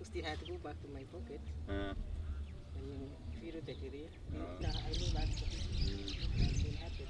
Still had to go back to my pocket. I mean, feel the career. I know that will happen.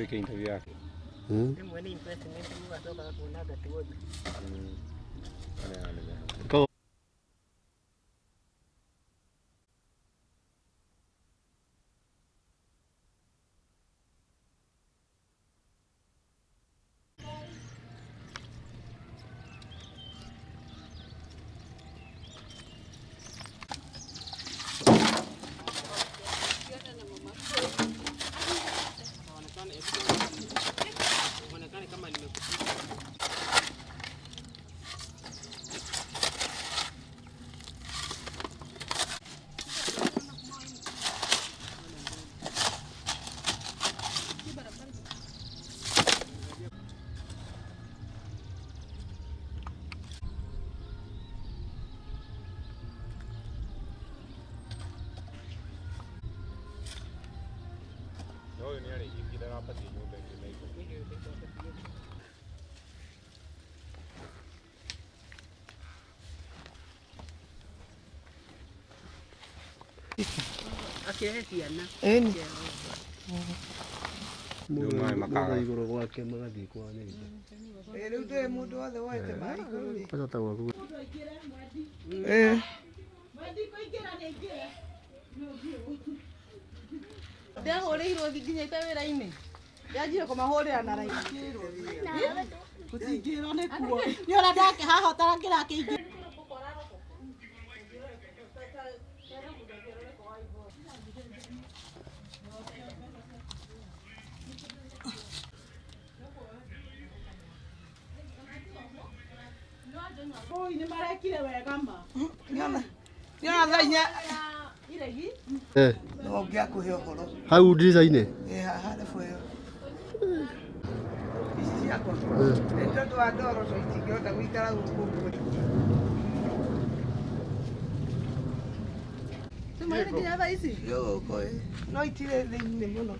Tuweke interview yake. Go. Makaga. Igũrũ gwake magathiĩ kwanĩrĩra. Rĩu ndũĩ mũndũ wothe woete maĩ igũrũ rĩ. Bata gwaku. Ndahũrĩirwo nginyĩte wĩra-inĩ ndanjire kũmahũrĩra na raithi gũtingĩrwo nĩ kuo nĩ ũrĩa ndakĩhahotara kĩrakĩingĩ. Oi, nĩ marekire wega ma. Nĩona thaa inya Iregi. No ngĩakũhe ũhoro. Hau ndirica-inĩ? Ĩ haha rebu ĩyo. Ici ciakwa. Nĩ tondũ wa ndoro so itingĩhota gũikara gũkũ ũguo. Tumaire nginya thaa ici? Gũkũ ĩ. No itirĩ thĩinĩ mũno.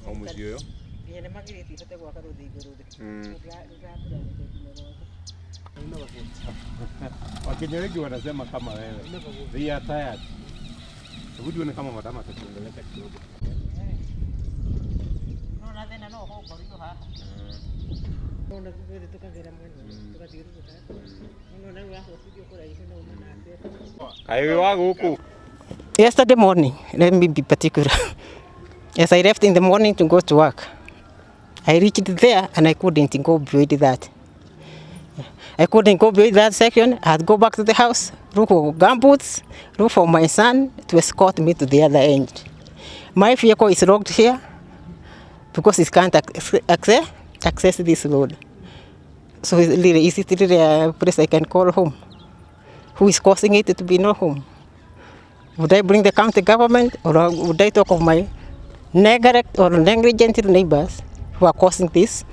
O mũciĩ ũyũ? Nginya nĩ magirĩtie ihote gwaka rũthingo rũthĩ. Wakenya wengi wanasema kama wewe. They are tired. Hebu tuone kama madama atatuongelesha kidogo. Thĩna no ũhongorirwo haha. Ona ithuĩ tũkagera mwena tũgathiũrũrũka. Nĩwona rĩu ahotithio kũraihu na uma nake. Kaĩ wĩ wa gũkũ? Yesterday morning, let me be particular. As I left in the morning to go to work, I reached there and I couldn't go beyond that. I couldn't go beyond that section. I had to go back to the house, look for gumboots, look for my son to escort me to the other end. My vehicle is locked here because it can't access this road. So it's really, is it really a place I can call home? Who is causing it to be no home? Would I bring the county government or would I talk of my neglect or negligent neighbors who are causing these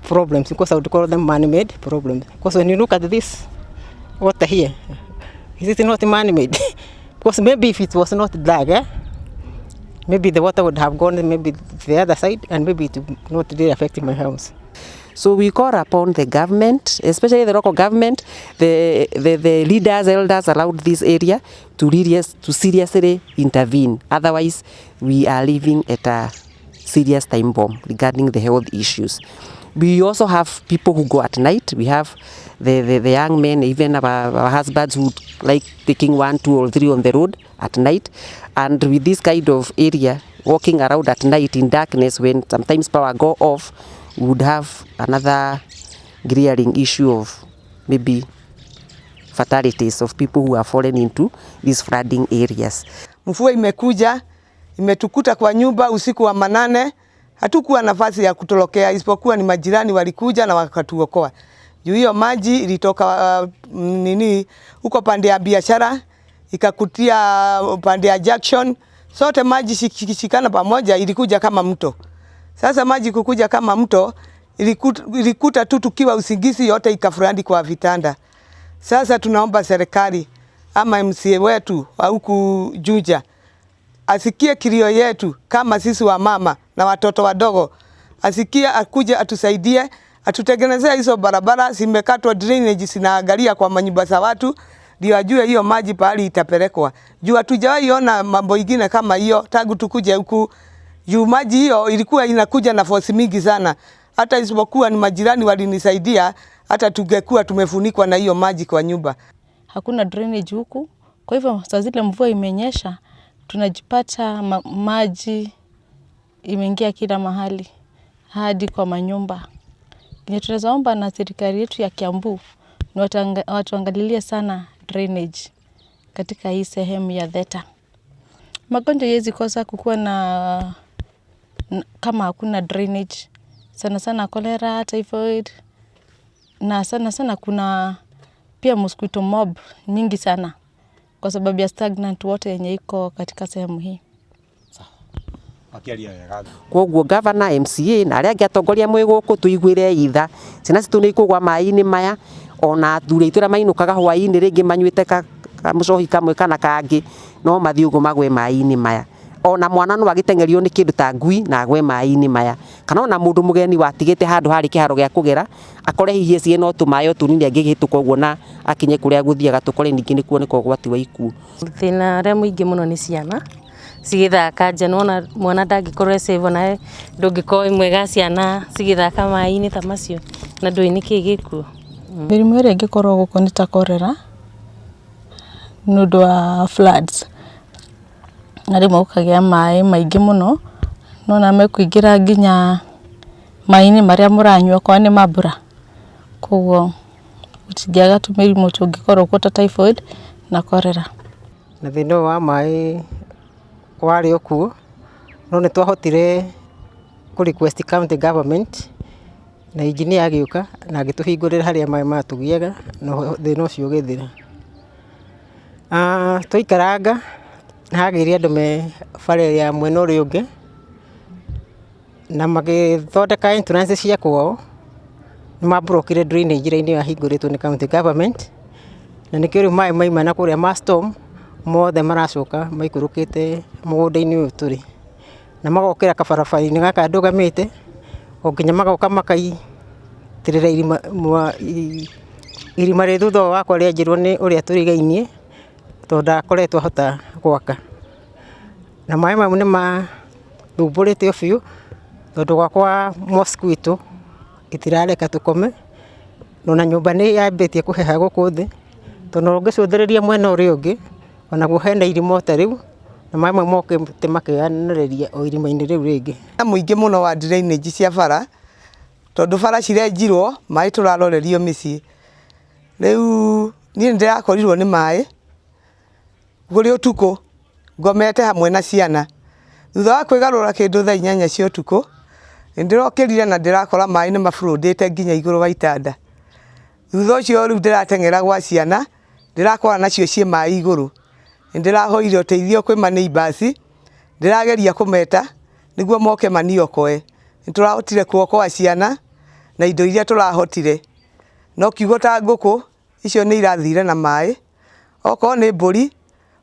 problems? Because I would call them man-made problems. Because when you look at this water here, is it not man-made? Because maybe if it was not dug, maybe the water would have gone maybe the other side and maybe it would not really affect my house. So we call upon the government, especially the local government, the leaders, elders around this area to seriously intervene. Otherwise, we are living at a serious time bomb regarding the health issues. We also have people who go at night. We have the young men, even our husbands who like taking 1, 2 or 3 on the road at night. And with this kind of area, walking around at night in darkness when sometimes power go off, we would have another glaring issue of maybe fatalities of people who have fallen into these flooding areas. Mvua imekuja, imetukuta kwa nyumba usiku wa manane. Hatukuwa nafasi ya kutorokea isipokuwa ni majirani walikuja na wakatuokoa. Juu hiyo maji ilitoka nini huko pande ya biashara ikakutia pande ya junction, sote maji shikishikana pamoja ilikuja kama mto. Sasa maji kukuja kama mto ilikuta tu tukiwa usingizi, yote ikafurandi kwa vitanda. Sasa tunaomba serikali ama MCA wetu wa huku Juja asikie kilio yetu kama sisi wa mama na watoto wadogo, asikie akuje atusaidie, atutengenezee hizo barabara zimekatwa, drainage zinaangalia kwa manyumba za watu, ndio ajue hiyo maji pahali itapelekwa. Juu hatujawahi ona mambo ingine kama hiyo tangu tukuje huku. Juu maji hiyo ilikuwa inakuja na force mingi sana, hata isipokuwa ni majirani walinisaidia, hata tungekuwa tumefunikwa na hiyo maji kwa nyumba. Hakuna drainage huku, kwa hivyo saa zile mvua imenyesha tunajipata maji imeingia kila mahali hadi kwa manyumba. Kenye tunaweza omba na serikali yetu ya Kiambu ni watuangalilie sana drainage katika hii sehemu ya Theta. Magonjwa haiwezi kosa kukuwa na kama hakuna drainage, sana sana cholera, typhoid, na sana sana kuna pia mosquito mob nyingi sana kwa sababu ya stagnant water yenye iko katika sehemu hii. Akĩaria wega. Koguo governor, MCA na arĩa angĩ atongoria mwĩ gũkũ tũiguĩre itha, ciana citũ nĩ ikũgwa maĩ-inĩ maya, ona athuri aitũ arĩa mainũkaga hwaĩ-inĩ rĩngĩ manyuĩte kamũcohi kamwe kana kangĩ, no mathiĩ ũguo magwe maĩ-inĩ maya. Ona mwana no agĩteng'erio nĩ kĩndũ ta ngui na agwe maĩ-inĩ maya, kana ona mũndũ mũgeni watigĩte handũ harĩ kĩharo gĩa kũgera akore hihi ecirie no tũmaĩ o tũnini angĩhĩtũka ũguo na akinye kũrĩa gũthiaga, tũkore ningĩ nĩ kuoneka ũgwati wa ikuũ. Thĩna ũrĩa mũingĩ mũno nĩ ciana cigĩthaka nja, nĩwona mwana ndangĩkorwo e safe, onawe ndũngĩkorwo wĩ mwega ciana cigĩthaka maĩ-inĩ ta macio na ndũĩ nĩkĩĩ gĩkuo. Mĩrimũ ĩrĩa ĩngĩkorwo gũkũ nĩ ta cholera nĩ ũndũ wa floods, na rĩmwe gũkagĩa maĩ maingĩ mũno, nĩwona mekũingĩra nginya maĩ-inĩ marĩa mũranyua okorwo nĩ ma mbura, koguo gũtingĩaga tũmĩrimũ tũngĩkorwo kuo ta typhoid na cholera. Na thĩna ũyũ wa maĩ warĩ o kuo, no nĩ twahotire kũ request county government na engineer agĩũka na agĩtũhingũrĩra harĩa maĩ matũgiaga na thĩna ũcio ũgĩthira. Twaikaranga hagĩire andũ me bara ya mwena ũrĩa ũngĩ na magĩthondeka entrance cia kwao, nĩ mabrokire drainage line ĩyo yahingũrĩtwo nĩ county government, na nĩkĩo rĩu maĩ maima na kũrĩa ma storm mothe maracoka maikũrũkĩte mũgũnda-inĩ ũyũ tũrĩ, na magokĩra kabarabara-inĩ gaka ndũgamĩte o nginya magoka makaitĩrĩra irima rĩ thutha ũyũ wakwa rĩenjirwo nĩ ũrĩa tũrigainie, tondũ ndakoretwo ahota gwaka, na maĩ mau nĩ mathumbũrĩte o biũ. Tondũ gwakwa mosquito itirareka tũkome, ona nyũmba nĩ yambĩtie kũheha gũkũ thĩ, tondũ ũngĩcũthĩrĩria mwena ũrĩa ũngĩ onaguo hena irima o ta rĩu, na maĩ mamwe mokĩte makeyanĩrĩria o irima-inĩ rĩu rĩngĩ. Mũingĩ mũno wa drainage cia bara, tondũ bara cirenjirwo maĩ tũrarorerio mĩciĩ. Rĩu niĩ nĩ ndĩrakorirwo nĩ maĩ kũrĩ ũtukũ ngomete hamwe na ciana. Thutha wa kwĩgarũra kĩndũ thaa 8 cia ũtukũ, nĩ ndĩrokĩrire na ndĩrakora maĩ nĩ mafloodĩte nginya igũrũ wa itanda. Thutha ũcio rĩu ndĩrateng'era gwa ciana, ndĩrakora nacio ciĩ maĩ igũrũ. Nĩ ndĩrahoire ũteithio kwĩ ma neighbours, ndĩrageria kũmeta nĩguo moke maniokoe. Nĩ tũrahotire kuokoa ciana na indo iria tũrahotire. No kiugo ta ngũkũ icio nĩ irathire na maĩ, okorwo nĩ mbũri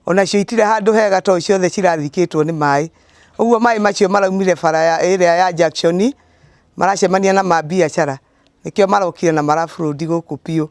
onacio itirĩ handũ hega tondũ ciothe cirathikĩtwo nĩ maĩ. Ũguo maĩ macio maraumire bara ĩrĩa ya junction maracemania na ma biacara, nĩkĩo marokire na maraflood gũkũ biũ.